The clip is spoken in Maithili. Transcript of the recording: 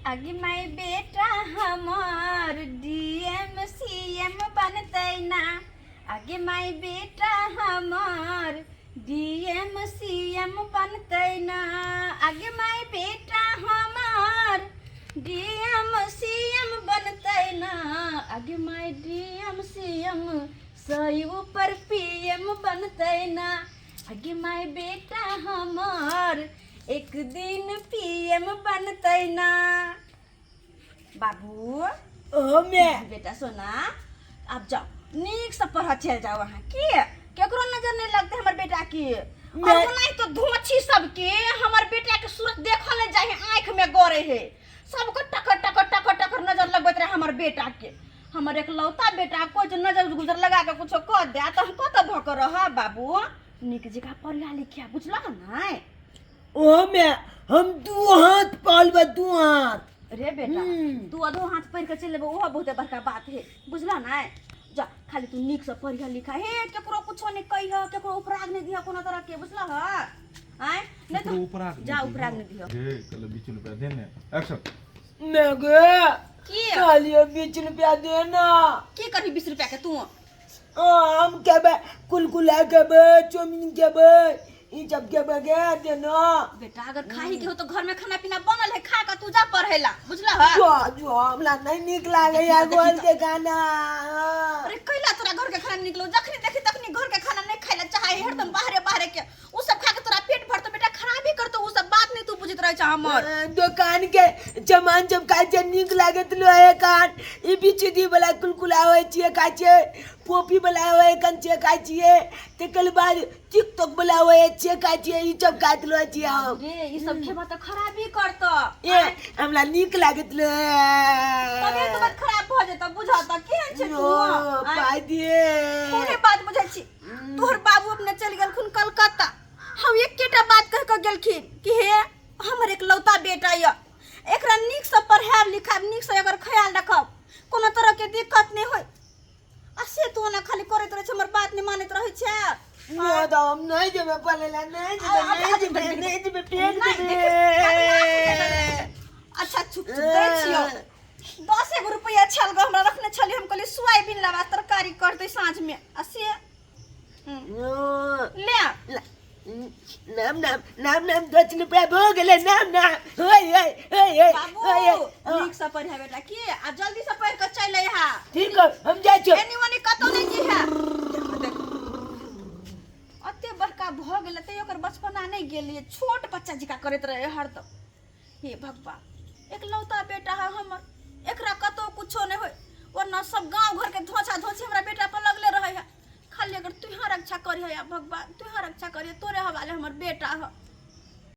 आगे माय बेटा हमर डीएम सीएम बनतै ना। आगे माय बेटा हमर डीएम सीएम बनतै ना। आगे माय बेटा हमर डीएम सीएम बनतै ना। आगे माय डीएम सीएम सही ऊपर पीएम बनतै ना। आगे माय बेटा हमर एक दिन पीएम बनतै ना। बाबू ओ मैं बेटा सोना, अब जाओ नीक से पढ़ चल जाओ। अहाँ के केकरो नजर नहीं लगते हमर बेटा के। और ओनाही तो धोछी सबके हमर बेटा के सूरत देखल नहीं जाए, आँख में गड़े है सबको, टकर टकर टकर टकर नजर लगबैत रहे हमर बेटा के। हमर एकलौता बेटा कोई जो नजर गुजर लगा के कुछो कह दे तो हम कतऽ भऽ के रहब? बाबू, नीक जकाँ पढ़िया लिखिया, बुझलह नहि? ओ मैं हम दू हाथ पालबे, दू हाथ। रे बेटा, तू अधो हाथ पढ़ि के चलि जेबो, ओहो बहुते बड़का बात है, बुझलह नहि? जा, खाली तू नीक से पढ़िया लिखा हे, केकरो कुछो नहीं कहिह, केकरो उपराग नहीं दिह कोनो तरह के, बुझलह? आँय, नहीं केकरो तो उपराग जा, नहि उपराग दिहो। नहीं दिह। हे कल 20 रुपया देने एक्शन। मैं गे की? खाली 20 रुपया देना। की करबी 20 रुपया के तू? हम खेबै, कुलकुला खेबै, चाउमीन खेबै, ई सब खेबै गे, देना। बेटा, अगर खाही के हो तो घर में खाना पीना बनल है, खा के तू जा पढ़ेला, बुझलह? जो जो हमरा नहीं नीक लागे यार देखी घर तो। के खाना। अरे कैला तोरा घर के खाना निकलो? जखनी देखी तखनी घर के खाना नहीं खाइला चाहे, हरदम बाहरे बाहरे के उ सब खा के तोरा पेट भरतो बेटा, खराबी करतो। उ सब बात नहीं तू बुझैत रहे छ हमर। दोकान के सामान सब खाइ छै, नीक लागैत रहे कान। ई बिचुदी वाला कुलकुला होइ छियै, खाइ छियै, पॉपी वाला होइ कन छियै, खाइ छियै, तकर बाद टिकटॉक वाला होइ छियै, खाइ छियै, ई सब खाइत रहै छियै हम। रे, ई सब खेबा तऽ खराबी करतो। ए, हमरा नीक लागैत रहे। तबियत उबियत खराब भऽ जेतौ, बुझऽ तऽ केहन छै तू? ओ आँय? पाइ दिए। कोने बात बुझै छी? तोहर बाबू अपने चलि गेलखुन कलकत्ता, हम एकेटा बात कहि कऽ गेलखिन कि हे हमर एकलौता बेटा यऽ, एकरा नीकसँ पढ़ायब लिखायब, नीकसँ एकर ख्याल रखब, कोनो तरहके दिक्कत नहि होय। आ से तू ओना खाली करैत रहै छै, हमर बात नहि मानैत रहै छै। नहि तऽ हम नहि जेबै पढ़ै लए, नहि जेबै, नहि जेबै, नहि जेबै, फेंक नहि, देबै। देखी, अच्छा चुप चुप, दै छियौ 10 एगो रुपैआ छल गो, हमरा रखने छलियै, हम कहलियै सोयाबीन लाबा तरकारी करतै साँझमे, आ से ले। नाम नाम नाम नाम, 10 रुपया भऽ गेलै, नाम नाम, होय होय होय होय। बाबू, होय। नीक से पढ़े बेटा की, आ जल्दी से पढ़ के चलि अइहा। ठीक है, हम जाइ छियौ। एनी ओनी कतौ नहि जइहा। देखो देखो, अते बड़का भऽ गेलै तैयो ओकर बचपना नहि गेलियै, छोट बच्चा जकाँ करैत रहै हरदम। हे भगवान, एकलौता बेटा है हमर, एकरा कतौ कुछो नहि होय, वरना सब गांव घर के धोछा धोछी हमरा बेटा पर लगले रहे है। खाली अगर तुहा रक्षा करिह या भगवान, तुहा रक्षा करिह, तोरे हवाले हमर बेटा है।